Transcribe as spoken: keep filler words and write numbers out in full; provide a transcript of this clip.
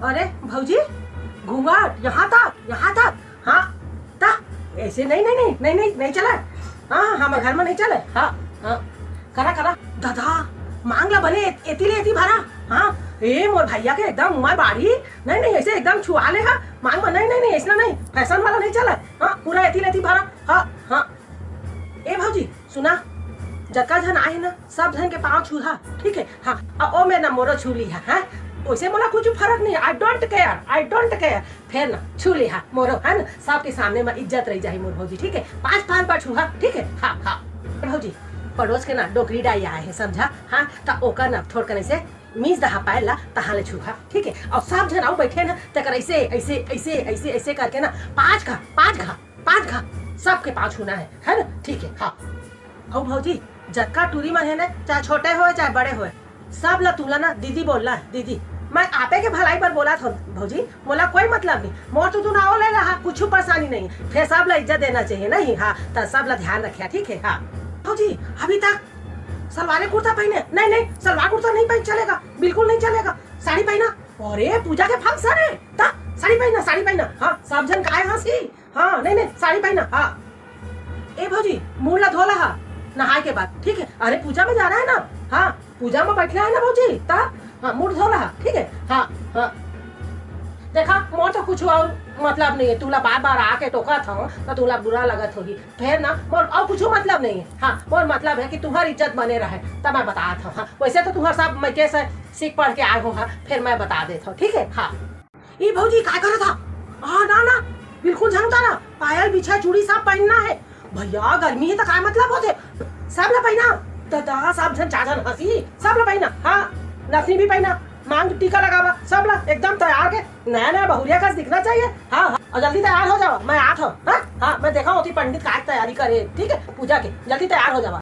अरे भौजी, घूंघट यहाँ तक, यहाँ तक। हाँ, ता ऐसे नहीं, नहीं, नहीं, नहीं, नहीं, नहीं चला। हाँ, हमर घर में नहीं चले। हाँ, हाँ, करा, करा। दादा, मांग ला बने एती ले एती भरा। हाँ, ए मोर भैया के एकदम उमर बाढ़ी। नहीं, नहीं, ऐसे एकदम छुआ ले हा। मांग में नहीं, नहीं, नहीं, ऐसा नहीं, फैशन वाला नहीं चला। हाँ, पूरा एती ले एती भरा। हाँ, हाँ। ए भौजी, सुना, जतका झन आए ना, सब झन के पाँव छूहा, ठीक है? हाँ, अउ ओ में ना मोरो छू ली है, हैं? वैसे मोला कुछ फर्क नहीं, I don't care, I don't care। फेर ना छू ली हा मोरो, है ना? सबके सामने में इज्जत रही जाही मोर भौजी, ठीक है? पाँच पाँच बार छूहा, ठीक है? हाँ, हाँ। भौजी, पड़ोस के ना डोकरी दाई आए है, समझा? हाँ, त ओकर ना थोड़ कने से मीस दहा पायल ला, तहाँ ले छूहा, ठीक है? अउ सब झन अउ बैठे ना, तेकर ऐसे, ऐसे, ऐसे, ऐसे, ऐसे करके ना पाँच घा, पाँच घा, पाँच घा सबके पाँव छूना है, है ना? ठीक है, हाँ। अउ भौजी, जतका टूरी मन है ना, चाहे छोटे होए, चाहे बड़े होए, सब ला तुला ना दीदी बोलना है, दीदी। मैं आपे के भलाई बर बोला था भौजी, मोला कोई मतलब नहीं। मोर तो तू ना ले रहा, कुछ परेशानी नहीं। फिर सब ला इज्जत देना चाहिए, नहीं? हाँ, तो सब ला ध्यान रखे, ठीक है? हाँ। भौजी, अभी तक सलवारे कुर्ता पहने? नहीं, नहीं, सलवार कुर्ता नहीं पहन चलेगा, बिल्कुल नहीं चलेगा। साड़ी पहना। अरे, पूजा के फंक्शन है, ता साड़ी पहना, साड़ी पहना। हाँ, सब झन काय हंसी। हाँ, नहीं, नहीं, साड़ी पहना। हाँ। ए भौजी, मुंह ला धो ला हा, नहाए के बाद, ठीक है? अरे, पूजा में जाना है ना? हाँ, पूजा में बैठना है ना भौजी? ता, हाँ, मुंह धो ला हा, ठीक है? हाँ, हाँ। देखा, मोर तो कुछ और मतलब नहीं है, तुला बार बार आके टोकत हूँ, तो तुला बुरा लगत होगी। फिर ना, मोर और कुछ मतलब नहीं है। हाँ, मोर मतलब है कि तुम्हारी इज्जत बने रहे, तब मैं बता था। हाँ, वैसे तो तुम्हारे सब मैं कैसे सीख पढ़ के आए हो, हाँ, फिर मैं बता देता हूँ, ठीक है? हाँ। ई भौजी, काय करत हा? आ, ना, ना, बिल्कुल झन उतारा। पायल बिछा चूड़ी सब पहनना है। भैया, गर्मी है तो काय मतलब होथे? सब ला पहना। दादा, सब झन चार झन हंसी, सब ला पहना। हाँ, नथनी भी पहना, मांग टीका लगावा, सब ला एकदम तैयार के नया नया बहुरिया कस दिखना चाहिए। हाँ, हाँ, और जल्दी तैयार हो जावा, मैं आत हूँ। हाँ, हाँ, मैं देखा होती पंडित काय तैयारी करे, ठीक है, पूजा के। जल्दी तैयार हो जावा।